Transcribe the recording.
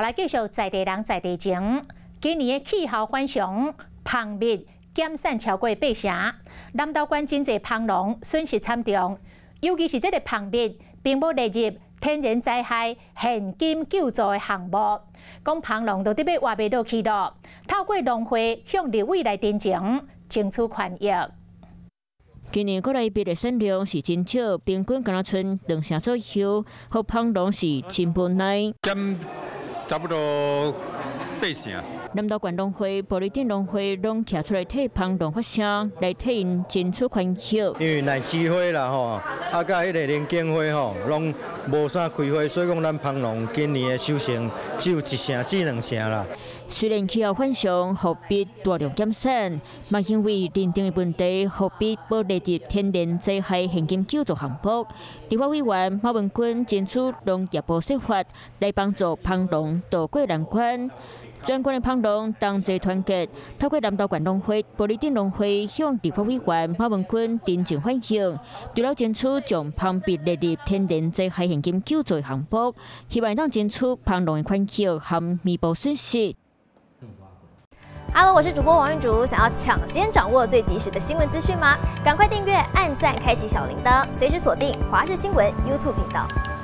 好，來繼續在地人在地情。今年的氣候反常，蜂蜜減產超過八成，南投縣真濟蜂農損失慘重，尤其是這个蜂蜜並無列入天然災害現金救助的項目，講蜂農都得欲活袂落去囉。透過農會向立委來陳情，爭取權益。今年國內蜜的產量是真少，平均敢若賰兩成左右，予蜂農是真無奈。減差不多八成。南投縣農會、埔里鎮農會攏徛出來替蜂農發聲，來替𪜶爭取權益。因為奶枝花啦吼，啊，佮彼个龍井花吼，攏無啥開花，所以講咱蜂農今年的收成只有一成至兩成啦。雖然氣候反常，予蜜大量減產，嘛因為認定的問題，予蜜無列入天然災害現金救助項目。立法委員馬文君爭取農業部釋法，來幫助蜂農渡過難關。全縣的蜂農同齊團結，透過南投縣農會、埔里鎮農會向立法委員馬文君陳情反映，除了爭取將蜂蜜列入天然災害現金救助項目，希望當爭取蜂農的權益和彌補損失。 Hello，我是主播王玉竹，想要搶先掌握最及時的新聞資訊嗎？趕快訂閱、按讚、開啟小鈴鐺，隨時鎖定華視新聞 YouTube 頻道。